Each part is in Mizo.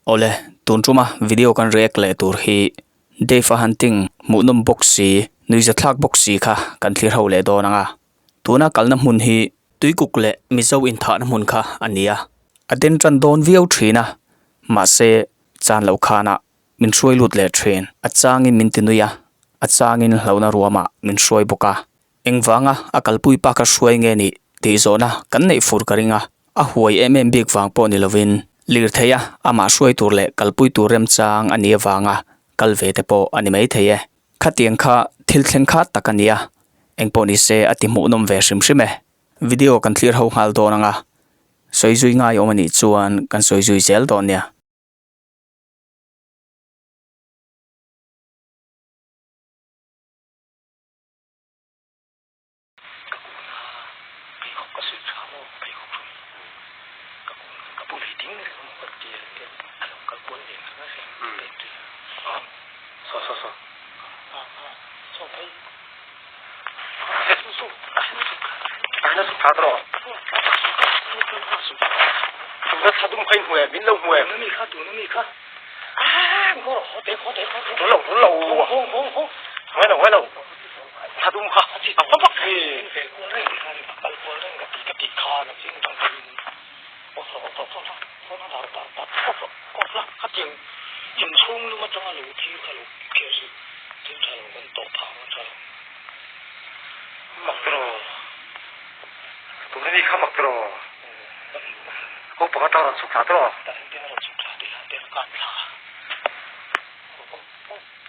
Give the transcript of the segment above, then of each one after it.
Awle, tun tuma video kan react leh tur hi Dave a hunting hmuhnawm bawk si, nuihzathlak bawk si kha kan thlir ho leh dawn ang a. Tuna kalna hmun hi Tuikuk leh Mizo inthahna hmun kha a ni a, a den tan dawn viau thin a, mahse chan loh khanah min hruai lut leh thin. A changin min ti nui a, a changin hlauhna ruamah min hruai bawk a. Engvanga a kalpui pa kha hruai nge nih tih zawhna kan neih fur ka ring a, a huai em em bik vang pawh ni lovin lirtheia amah hruai tur leh kalpui tur remchang a nih avanga kal ve te pawh a ni maithei e. Khatiang kha thil thleng kha tak a ni a, engpawh ni se a ti hmuhnawm ve hrim hrim e. Video kan thlir ho nghal dawn ang a, sawi zui ngai awm a nih chuan kan sawi zui zel dawn nia. Ka kun a, pheikhawk ka suih tha maw pheikhawk hrui ka kun ka pu lei ding reng maw ka ti a a lo kal kual ve ngar ngar reng pek tui a Saw saw saw a a saw phei su su a na su tha tawh tuna thla dum kha in hmu em min lo hmu em tuna mi kha tuna mi kha a ngaw rawh haw teh haw teh haw teh lo lo haw haw haw ngai lo ngai lo Thla dum kha a va vak hi. Mak tiraw tuna mi kha mak tiraw ho pakhat a rawn chhuk thla tiraw.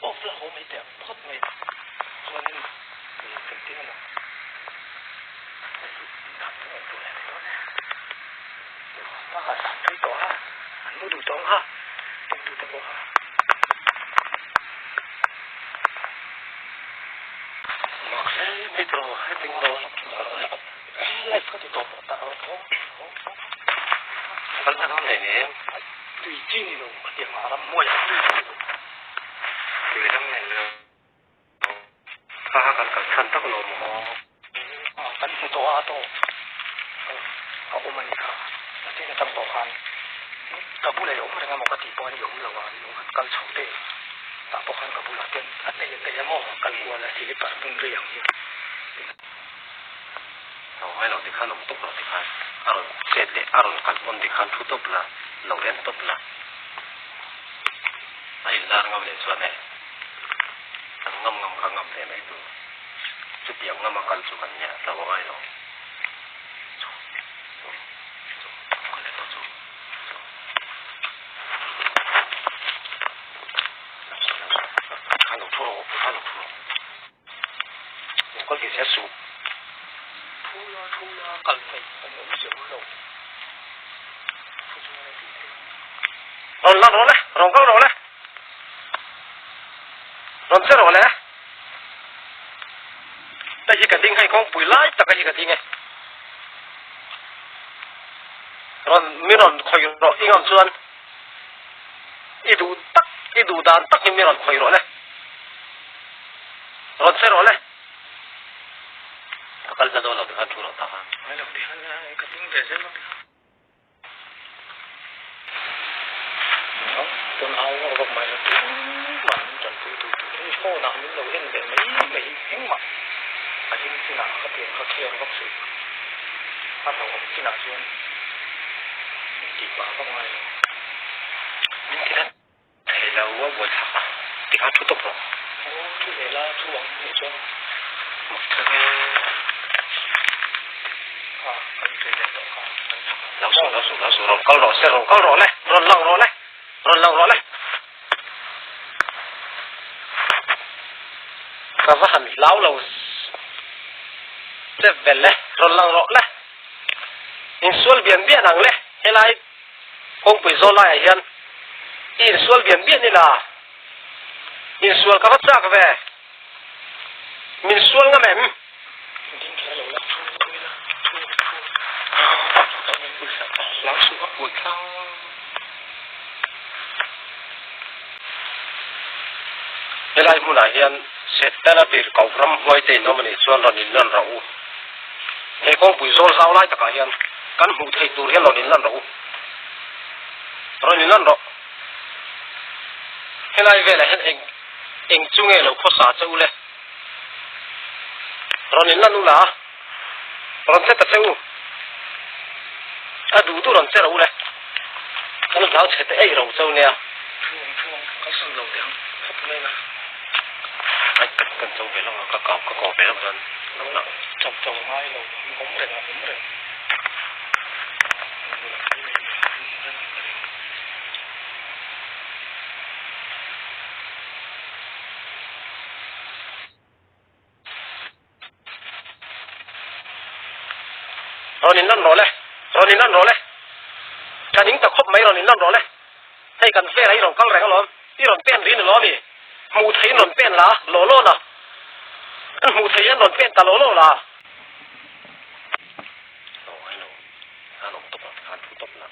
Off la haw mai teh ang phawt mai chuanin engtin emaw dan chu ngaihtuah leh mai dawn e. Bakah zan rei tawh a, an mu duh tawh ang kha, en tu te pawh kha. Mak hle mai tawh hetiang dawn. Live ka ti tawh tawh tak ang tho. Kal hman hman em? Tui chi ni lo khatiang a ramhmuai ah tui chi ni lo. Tui ram nei lo. Kha kha kan kal chhan tak lo maw? Kan hmu tawh a tawh a awm a ni kha. Nakin atang tawh khan ka bulah i awm reng emaw ka tih pawh a ni awm lo a, i awm kal chho teh tah pawh khan ka bulah ten a nei a nei emaw kal kual a silipar bung rei ang hian. Lo ngai lo tikhan awm tawp lo tikhan a rawn chet leh a rawn kal pawn tikhan thu tawp la, lo en tawp la. A inlar ngam leh chuan e, kan ngam ngam kha ngam ve mai tur. Chutiang ngama kal chu kan nia hlo a ngai lo. Chu, chu, chu, kal leh tawh chu, chu. Kha lo thu rawh, kha lo thu rawh. Lo kal ve zel suh. Thu la, thu la, kal mai an awm zeuh lo. Thu chuan a tih theih. Rawn lan rawh le, rawn kal rawh le. Rawn che rawh le. Hei hi ka ding hei kawngpui lai taka hi ka ding e. Rawn mi rawn khawih rawh i ngam chuan i duh tak i duh dan takin mi rawn khawih rawh le. Rawn che rawh le. Ka kal hla dawn lo tikhan thu rawh tak a. Ngai lo tikhan ka ding ve zel ang. Tun au vak vak mai lo tumah min tanpui duh tur hi phone ah min lo en ve mai mai engmah a him chinah ka pian kha care vak suh a hlauhawm chinah chuan min tih pah vak ngai lo. Min ti nat thei lo a buai thlak a tikhan thu tawp rawh. Aw thu ve la thu ang nih chuan mak thei e. Kha kan tui leh tawh kha kan chhak ang. Lo suh lo suh lo suh rawn kal rawh se rawn kal rawh le rawn lang rawh le rawn lang rawh le. Ka va han hlau lo che vel e rawn lang rawh le insual bian bian ang le helai kawngpui zawl laiah hian i insual bian bian ila insual ka va chak ve min sual ngam em? Helai hmunah hian Setana tirhkoh ramhuai te in awm a nih chuan rawn inlan rawh u. He kawngpui zawl zau lai takah hian kan hmuh theih tur hian rawn inlan rawh u. Rawn inlan rawh. Helai velah hian eng eng chu nge lo khawsa che u le? Rawn in lan u la, rawn che ta che u. A duh duh rawn che ro u le. Kan hlau chhe te ei ro cheu nia. Thuang thuang kalsan lo teh ang khawp mai na. Ai kan kan cho ve lawk a, ka kau ka kau ve lawk chuan lo lang. Cho cho ngai lo, an awm reng a awm reng. An bulah mai mai mai an awm reng ang ka ring. Rawn in lan rawh le, rawn in lan rawh le. Ka ning ta khawp mai rawn in lan rawh le. Hei kan velah i rawn kal reng alawm, i rawn pen ri ni lawm i. Hmuh theihin rawn pen la, law law la. Kan hmuh theihin rawn pen ta law law la. Hello, hello. Khan awm tawp ang, khan thu tawp la.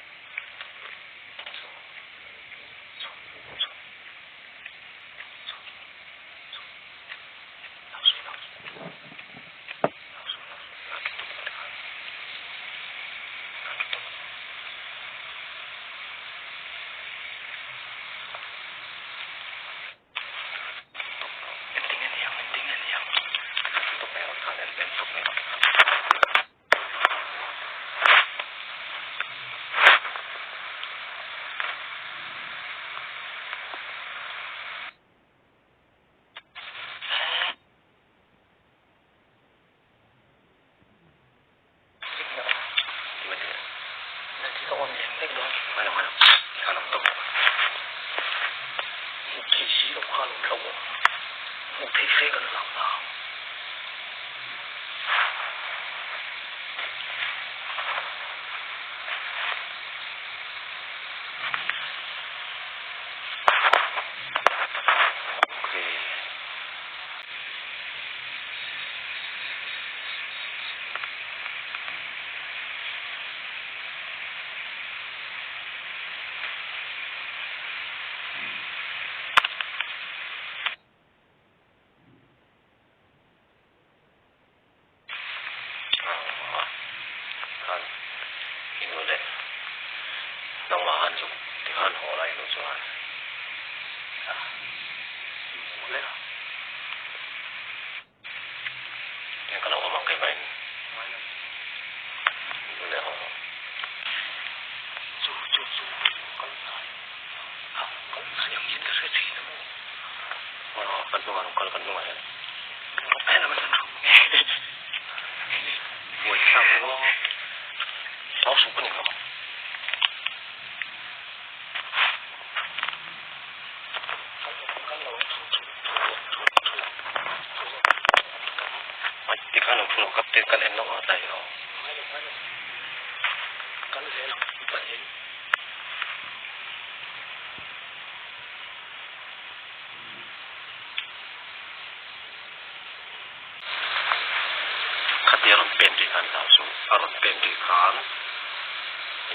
Khatia rawn pen ri khan hlau suh, a rawn pen ri khan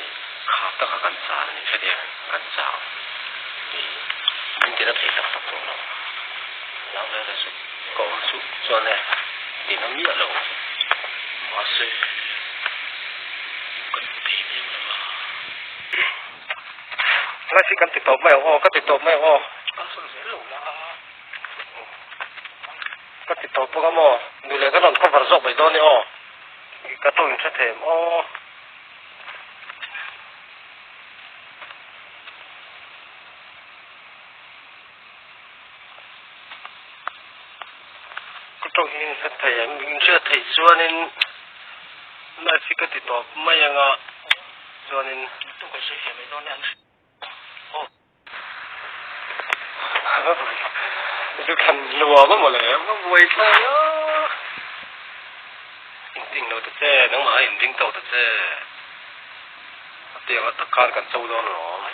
ih kha taka kan chang a ni, hetiang kan chang ih min tina thei tak tak tawh lo. Hlau hle hle suh, ka awm suh chuan e tina miah lo mahse kan hmu thei miau lo a. Ngai si kan ti tawp mai ang aw, ka ti tawp mai ang aw. Kalsan zel lo la. Ka ti tawp bawk a maw? Nu leh ka rawn cover zawk mai dawn e aw. Ka tawng in hre thei em aw. Ka tawng hi in hre thei em? In hriat theih chuanin live hi ka ti tawp mai anga chuanin. Zu than nuam a mawle a buai thlai a inting lo ta che nangmah a inring tawh ta che a tiang a tak khan kan cho dawn alawm.